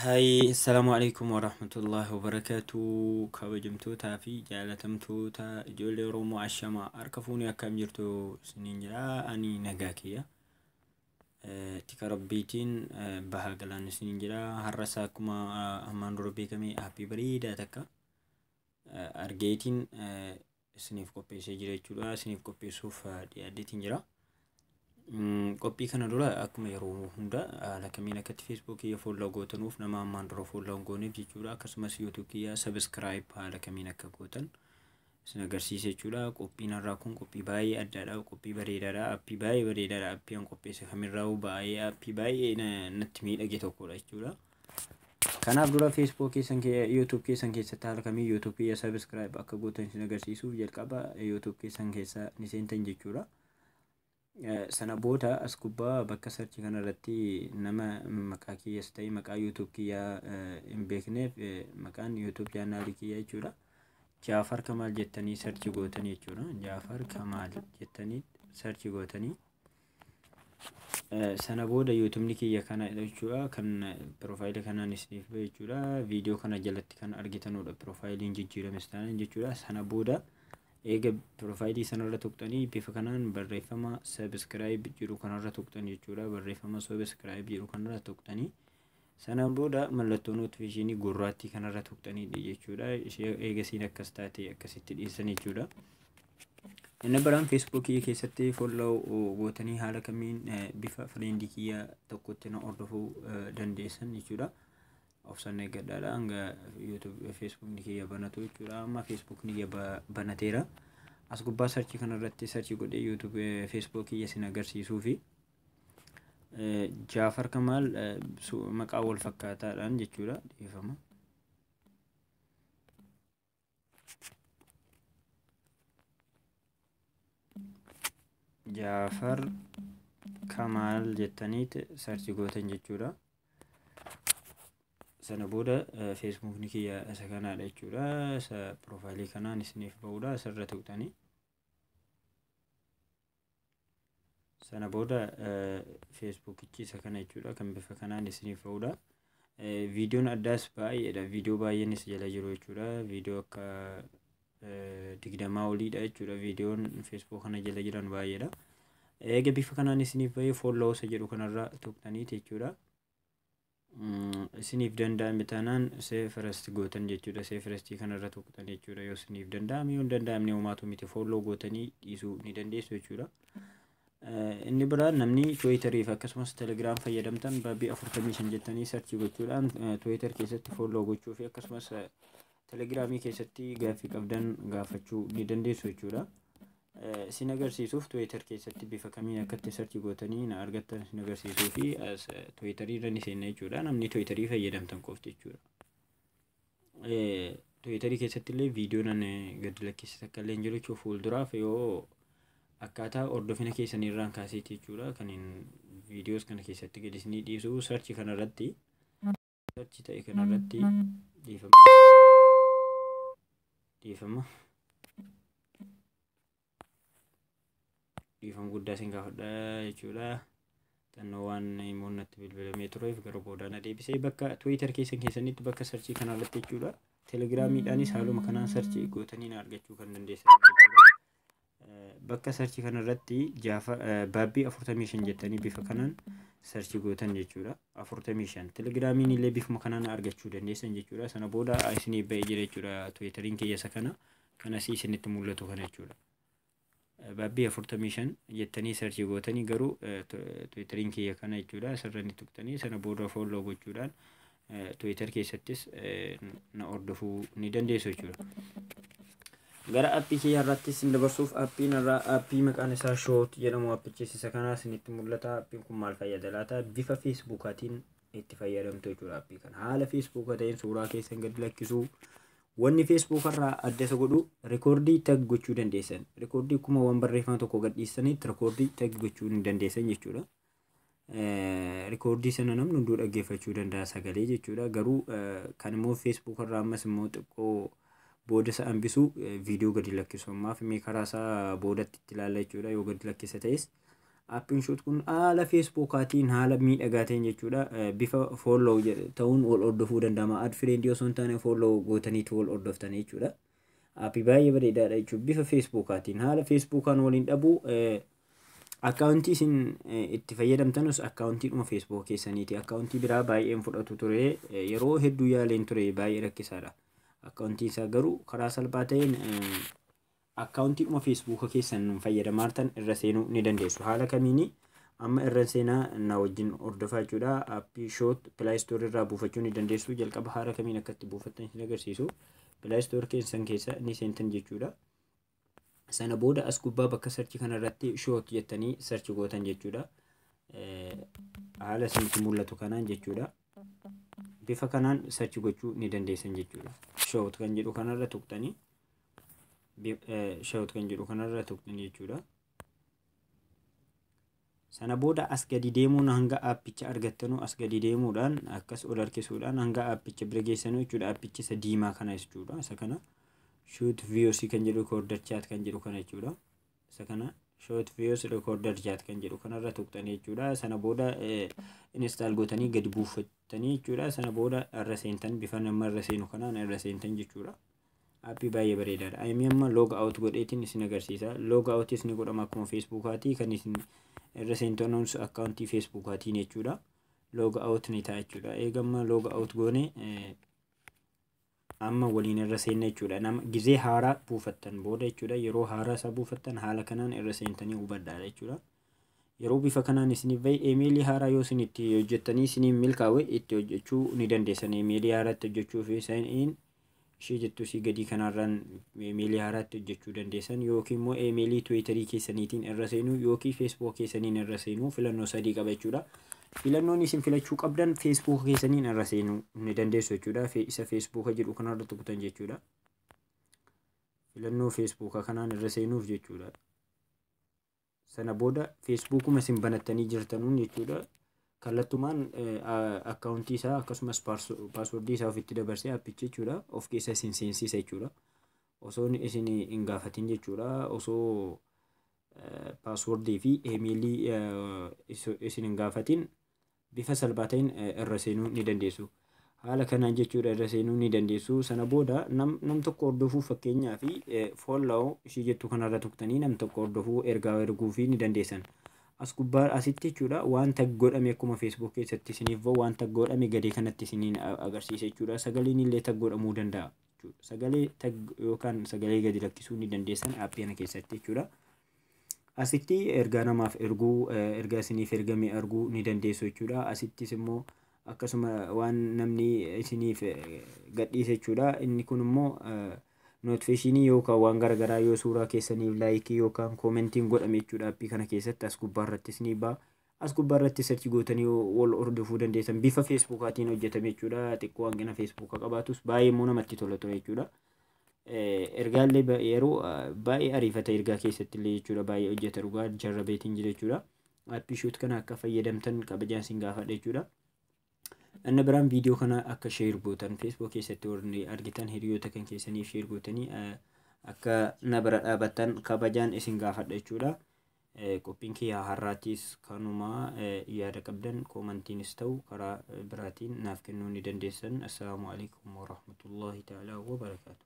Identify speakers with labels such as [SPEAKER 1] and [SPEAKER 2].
[SPEAKER 1] Hi, Assalamu alaikum warahmatullahi wabarakatuh. Kabajamtootaa fi jaalatamtoota ijoollee Oromoo ashamaa harka fuunee akkam jirtu isiniin jira. Ani nagaa kiyya. Tika rabbiitiin bahaa galaan isiniin jira. Har'as akkuma ammaan dura beekame aappii bareedaa takka argeetiin isiniif qopheessee jira jechuudha. Isiniif qopheessuuf dhiyaadheetiin jira. Qophii kana dura akkuma yeroo hunda haala kamiin akkatti Facebook kiyya follow gootanuuf nama ammaan dura follow hin gooneef jechuudha. Akkasumas YouTube kiyya subscribe haala kamiin akka gootan isin agarsiisa jechuudha. Qophiin har'aa kun qophii baay'ee addaadha. Qophii bareedaadha. Aappii baay'ee bareedaadha. Aappii an qopheesse kamirraa baay'ee aappii baay'ee natti miidhage tokkodha jechuudha. Kanaaf dura Facebook keessan YouTube keessan keessatti haala kamiin YouTube kiyya subscribe akka gootan isin agarsiisuuf jalqaba YouTube keessan keessa ni seentan jechuudha. Sana booda as gubbaa bakka search kanarratti nama maqaa kiyyas ta'e maqaa YouTube kiyyaa hin beekneef maqaan YouTube chaanaalii kiyyaa jechuudha. Jaafar Kamaal jettanii search gootanii jechuudha. Jaafar Kamaal jettanii search gootanii. Sana booda YouTubeni kiyya kana jechuudha. Kan piroofaayilii kanaan isiniif bahe jechuudha. Viidiyoo kana jalatti kan argitanudha. Piroofaayiliin jijjiirames taanaan jechuudha. Sana booda eega piroofaayilii sanarra tuqxanii bifa kanaan barreeffama subscribe jedhu kanarra tuqxan jechuudha. Barreeffama subscribe jedhu kanarra tuqxanii sana booda mallattoo notifiikeeshinii gurraattii kanarra tuqxanii jechuudha. Ishee eegasiin akkas taate akkasitti dhiyeessan jechuudha. Inni biraan Feesbuukii keessatti follow gootanii haala kamiin bifa friendii kiyya tokkotti na hordofuu dandeessan jechuudha. Obsaan eeggadhaadha hanga YouTube Feesbuukni kiyya banatu jechuudha. Amma Feesbuukni kiyya banateera. As gubbaa sarchii kanarratti sarchii godhee YouTube Facebook kiyya isin agarsiisuu fi Jaafar Kamaal maqaa wal fakkaataadhaan jechuudha. Dhiifama. Jaafar Kamaal jettaniit sarchi gootan jechuudha. Sana booda Feesbuukni kiyya isa kanaadha jechuudha. Isa piroofaayilii kanaan isiniif ba'uudha. Asirra tuqxanii. Sana booda Feesbuukichi isa kana jechuudha. Kan bifa kanaan isiniif ba'uudha. Viidiyoon addaas baay'eedha. Viidiyoo baay'eenis jala jiru jechuudha. Viidiyoo akka 20 oliidha jechuudha. Viidiyoon Feesbuuk kana jala jiran baay'eedha. Eega bifa kanaan isiniif ba'ee follow isa jedhu kanarra tuqxaniiti jechuudha. Isiniif danda'ame taanaan see first gootan jechuudha. See firstii kanarra tuqxan jechuudha. Yoo isiniif danda'ame, yoo hin danda'amne homaatu miti, follow gootanii dhiisuu ni dandeessu jechuudha. Inni biraan namni Tiwiitarii fi akkasumas Telegiraam fayyadamtan Baabbii 45 jettanii sarchii gochuudhaan Tiwiitar keessatti follow gochuu fi akkasumas Telegiraamii keessatti gaaffii qabdan gaafachuu ni dandeessu jechuudha. Isin agarsiisuuf Tiwiitar keessatti bifa kamiin akkatti sarchii gootanii na argattan isin agarsiisuu fi Tiwiitarii irra ni seenna jechuudha. Namni Tiwiitarii fayyadamtan qofti jechuudha. Tiwiitarii keessatti illee viidiyoon ani gadi lakkise takka illee hin jiru jechuudha. Fuulduraaf yoo akkaataa hordofina keessanii irraan kaaseeti jechuudha. Kan viidiyoos kana keessatti gadi isinii dhiisu sarchi kanarratti sarchi ta'e kanarratti dhiifama. Dhiifama. Dhiifama guddaa isin gaafadha jechuudha. Xannoo waan immoo natti bilbilamee tureef gara boodaa na deebisee bakka Twitter keessan keessanitti bakka sarchii kanarratti jechuudha. Telegiraamiidhaanis haaluma kanaan sarchii gootanii na argachuu kan dandeessan jechuudha. Bakka sarchii kanarratti Baabbii 45 jettanii bifa kanaan sarchii gootan jechuudha. 45 Telegiraamiin illee bifuma kanaan argachuu dandeessan jechuudha. Sana booda isiniif ba'ee jira jechuudha. Tiwiitariin kiyya isa kana kanas isinitti mul'atu kana jechuudha. Baabbii 45 jettanii sarchii gootanii garuu Tiwiitariin kiyya kana jechuudha. Asirra ni tuqxanii sana booda follow gochuudhaan Tiwiitar keessattis na hordofuu ni dandeessu jechuudha. Gara aappii kiyya irrattis isin dabarsuuf aappiin irraa aappii maqaan isaa Shoot jedhamu aappichis isa kanaa isinitti mul'ata. Aappiin kun maal fayyada laata? Bifa Feesbuukaatiin itti fayyadamtu jechuudha aappii kana. Haala Feesbuukaa ta'een suuraa keessan gadi lakkisuu. Wanni Feesbuuk irraa adda isa godhu rikoordii tag gochuu dandeessan. Rikoordii akkuma waan barreeffama tokko gadhiistanitti rikoordii tag gochuu ni dandeessan jechuudha. Rikoordii sana namni hunduu dhaggeeffachuu danda'a sagalee jechuudha. Garuu kan immoo Feesbuuk irraa ammas immoo xiqqoo booda isa hambisu viidiyoo gadi lakkisu. Ammaaf mee karaa isaa boodatti itti ilaalla jechuudha. Yoo gadi lakkisa ta'es Aappiin Shoot kun haala Feesbuukaatiin haala miidhagaa ta'een jechuudha. Bifa follow ta'uun wal hordofuu danda'ama. Add friend osoo hin taane follow gootaniitu wal hordoftan jechuudha. Aappii baay'ee bareedaadha jechuudha. Bifa Feesbuukaatiin haala Feesbuukaan waliin dhabuu, akkaawuntii isin itti fayyadamtanus akkaawuntiidhuma Facebook keessaniiti. Akkaawuntii biraa baay'een fudhatu ture. Yeroo hedduu yaaleen ture, baay'ee rakkisaadha. Akkaawuntiin isaa garuu karaa salphaa ta'een akkaawuntiidhuma Feesbuuka keessan fayyadamaa irra seenuu ni dandeessu. Haala kamiini amma irra seenaa, na wajjin hordofaa jechuudha. Aappii Shoot Play Store irraa buufachuu ni dandeessu. Jalqaba haala kamiin akka itti buufattan isin agarsiisu. Play Store keessan keessa ni seentan jechuudha. Sana booda as gubbaa bakka search kanarratti Shoot jettanii search gootan jechuudha. Haala isinitti mul'atu kanaan jechuudha. Bifa kanaan search gochuu ni dandeessan jechuudha. Shoot kan jedhu kanarra tuqxanii, Shoot kan jedhu kanarra tuqxanii jechuudha. Sana booda as gadi deemuun hanga aappicha argattanuu, as gadi deemuudhaan akkas ol harkisuudhaan hanga aappicha bira geessanuu jechuudha. Aappicha isa diimaa kana jechuudha. Isa kana Shoot Voice kan jedhu, recorder chat kan jedhu kana jechuudha. Isa kana Shoot Voice recorder chat kan jedhu kanarra tuqxanii jechuudha. Sana booda install gootanii gadi buufattanii jechuudha. Sana booda irra seentan, bifa nama irra seenu kanaan irra seentan jechuudha. Aappii baay'ee bareedaadha. Ayimii amma log out godheetiin isin agarsiisa. Log outis ni godhama akkuma Feesbuukaatii, kan isin irra seentanus akkaawuntii Feesbuukaatiin jechuudha. Log out ni ta'a jechuudha. Eega amma log out goone amma waliin irra seenna jechuudha. Nama gizee haaraa buufattan booda jechuudha. Yeroo haaraa isaa buufattan haala kanaan irra seentanii hubadhaadha jechuudha. Yeroo bifa kanaan isiniif bahe, eemeelii haaraa yoo isin itti hojjettanii isiniif milkaa'e itti hojjechuu ni dandeessan. Eemeelii haaraa itti hojjechuu fi sign in ishee jettu isii gadii kanarraan eemeelii haaraa itti hojjechuu dandeessan, yookiin immoo eemeelii Tiwiitarii keessaniitiin irra seenuu yookiin Facebook keessaniin irra seenuu, filannoo sadii qaba jechuudha. Filannoon isin filachuu qabdan Facebook keessaniin irra seenuu ni dandeessu jechuudha. Isa Feesbuuka jedhu kanarra tuqtan jechuudha. Filannoo Feesbuuka kanaan irra seenuuf jechuudha. Sana booda Feesbuukuma isin banattanii jirtanuun jechuudha. Kallattumaan akkaawuntii isaa akkasumas paaswordii isaa ofitti dabarsee aappichi jechuudha. Of keessa isin seensisa jechuudha. Osoo isin hin gaafatin jechuudha. Osoo paaswordii fi eemeelii isin hin gaafatin bifa salphaa ta'een irra seenuu ni dandeessu. Haala kanaan jechuudha irra seenuu ni dandeessu. Sana booda nam tokko hordofuu, fakkeenyaa fi follow ishii jettu kanarra tuqxanii nam tokko hordofuu, ergaa erguu fi ni dandeessan. As gubbaa asitti jechuudha waan tag godhame akkuma Facebook keessatti isiniif bahu, waan tag godhame gadee kanatti isiniin agarsiisa jechuudha. Sagaleen illee tag godhamuu danda'a jechuudha. Sagalee tag yookaan sagalee gadi lakkisuu ni dandeessan aappii kana keessatti jechuudha. Asitti ergaa namaaf erguu, ergaa isiniif ergame arguu ni dandeessu jechuudha. Asittis immoo akkasuma waan namni isiniif gadhiise jechuudha. Inni kun immoo notification yookaan waan garaagaraa yoo suuraa keessaniif like yookaan koomentiin godhame jechuudha. Aappii kana keessatti as gubbaa irrattis ni ba'a. As gubbaa irratti search gootanii wal hordofuu dandeessan, bifa Feesbuukaatiin hojjetame jechuudha. Xiqqoo hanqina Feesbuuka qabaatus baay'ee immoo namatti tola ture jechuudha. Ergaallee yeroo baay'ee ariifata, ergaa keessatti illee jechuudha baay'ee hojjeta, dhugaa jarrabeetiin jira jechuudha. Aappii Shoot kana akka fayyadamtan kabajaan isin gaafadha jechuudha. Inni biraan viidiyoo kana akka share gootan, Facebook keessatti warri argitan hiriyoota kan keessaniif share gootanii akka na bira dhaabattan kabajaan isin gaafadha jechuudha. Qophiin kiyya har'aatiis kanuma. Yaada qabdan koomantiinis ta'u karaa biraatiin naaf kennuu ni dandeessan. Assalaamu alaikum warahmatullahi ta'ala wabarakaatu.